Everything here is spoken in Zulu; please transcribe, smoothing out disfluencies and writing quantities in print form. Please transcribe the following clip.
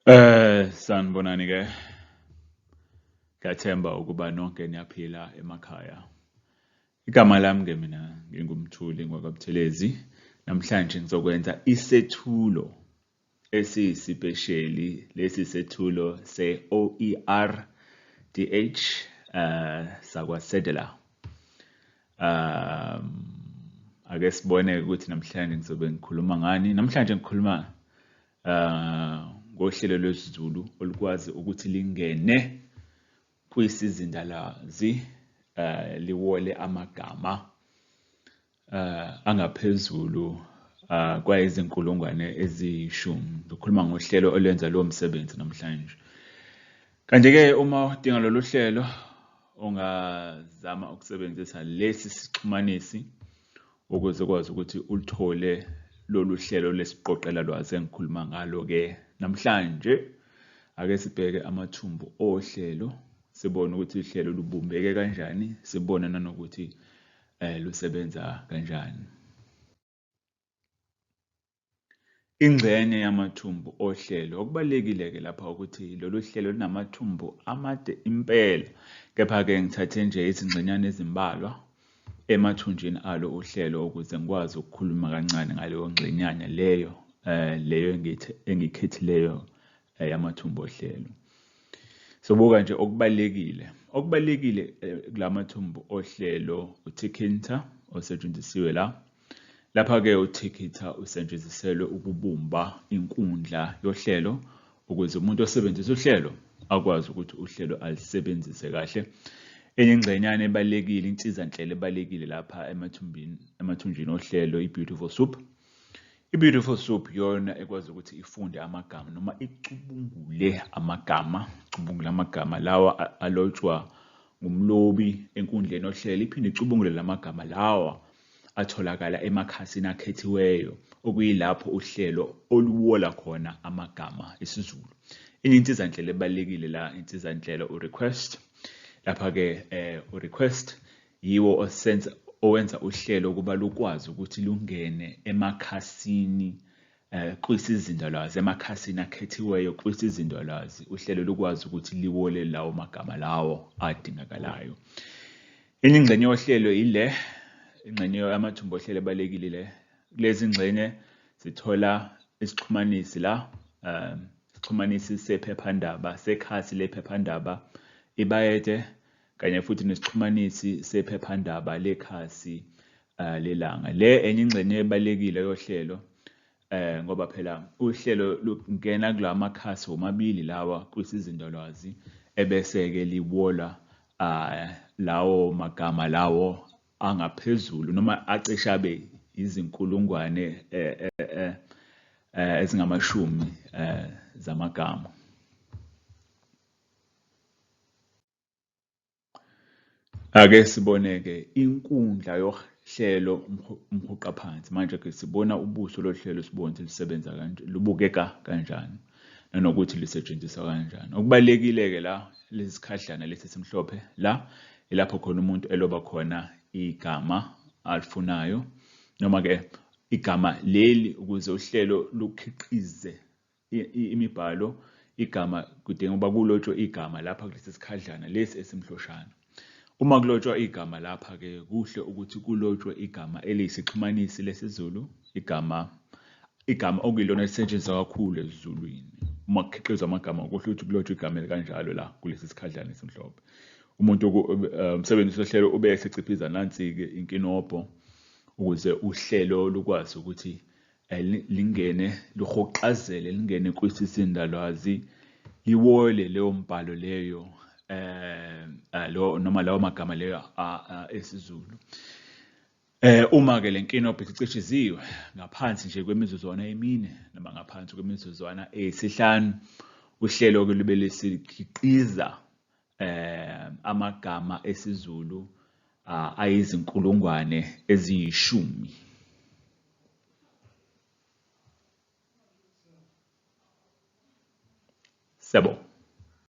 Sanibonani ke. Ngiyathemba ukuba nonke niyaphila emakhaya. Igama lami ke mina nginguMthuli ngwakaButhelezi. Namhlanje ngizokwenza isethulo esiyisipesheli, lesi sethulo se-OERDH sakwaSedeler. Ake sibone ukuthi namhlanje ngizobe ngikhuluma ngani. Namhlanje ngikhuluma ngohlelo lwesiZulu olukwazi ukuthi lingene kwisizindalwazi liwole amagama angaphezulu kwayizinkulungwane eziyishumi. Ngikhuluma ngohlelo olwenza lowo msebenzi namhlanje. Kanti-ke uma udinga lolu hlelo ungazama ukusebenzisa lesi sixhumanisi ukuze ukwazi ukuthi ulithole lolu hlelo lesiqoqela lwazi engikhuluma ngalo-ke namhlanje. Ake sibheke amathumbu ohlelo, sibone ukuthi uhlelo lubumbeke kanjani, sibone nanokuthi lusebenza kanjani. Ingxenye yamathumbu ohlelo. Okubalulekile-ke lapha ukuthi lolu hlelo lunamathumbu amade impela, kepha-ke ngithathe nje izingxenyana ezimbalwa emathunjini alo uhlelo ukuze ngikwazi ukukhuluma kancane ngaleyo ngxenyana leyo leyo engiyikhethileyo yamathumbu ohlelo. Sobuka nje okubalulekile. Okubalulekile kula mathumbu ohlelo uThinkinter osetshenzisiwe la. Lapha-ke uThinkinter usetshenziselwe ukubumba inkundla yohlelo ukuze umuntu osebenzisa uhlelo akwazi ukuthi uhlelo alisebenzise kahle. Enye ingxenyana ebalulekile, insizanhlelo ebalulekile lapha emathunjini ohlelo i-Beautiful Soup. I-Beautiful Soup iyona ekwazi ukuthi ifunde amagama noma icubungule amagama, icubungule amagama lawa alotshwa ngumlobi enkundleni yohlelo, iphinde icubungule lamagama lawa atholakala emakhasini akhethiweyo okuyilapho uhlelo oluwola khona amagama esiZulu. Enye insizanhlelo ebalulekile la, insizanhlelo u-request. Lapha-ke u-request yiwo osenza owenza uhlelo ukuba lukwazi ukuthi lungene emakhasini kwisizindalwazi, emakhasini akhethiweyo kwisizindalwazi, uhlelo lukwazi ukuthi liwole lawo magama lawo adingakalayo. Enye ingxenye yohlelo ile, ingxenye yamathumbu ohlelo ebalulekile le. Kulezi ngxenye sithola isixhumanisi la, isixhumanisi sephephandaba, sekhasi lephephandaba iBAYEDE, kanye futhi nesixhumanisi sephephandaba lekhasi lelanga. Le enye ingxenye ebalulekile yohlelo ngoba phela uhlelo lungena kulawa makhasi womabili lawa kwisizindalwazi ebese-ke liwola lawo magama lawo angaphezulu noma acishe abe izinkulungwane ezingamashumi zamagama. Ake sibone-ke inkundla yohlelo umhuqaphansi. Manje-ke sibona ubuso lohlelo, sibone ukuthi lusebenza kanje, lubukeka kanjani, nanokuthi lusetshenziswa kanjani. Okubalulekile-ke la, lesi sikhadlana lesi esimhlophe la, ilapho khona umuntu eloba khona igama alifunayo, noma-ke igama leli ukuze uhlelo lukhiqize imibhalo, igama kudinga ukuba kulotshwe igama lapha kulesi sikhadlana lesi esimhloshana. Uma kulotshwa igama lapha-ke kuhle ukuthi kulotshwe igama eliyisixhumanisi lesiZulu, igama okuyilona elisetshenziswa kakhulu esiZulwini. Uma kukhiqizwa amagama kuhle ukuthi kulotshwe igama elikanjalo la kulesi sikhadlana esimhlophe. Umuntu umsebenzisi wohlelo ube eseciphiza nansi-ke inkinobho ukuze uhlelo lukwazi ukuthi lingene lihoqazele lingene kwisisindalwazi liwole leyo mbhalo leyo lo noma lawo magama leyo esiZulu. Uma ke le nkinobho isicishiziwe ngaphansi nje kwemizuzwana emine noma ngaphansi kwemizuzwana eyisihlanu, uhlelo ke lube lesikhiqiza amagama esiZulu ayizinkulungwane eziyishumi. Siyabonga.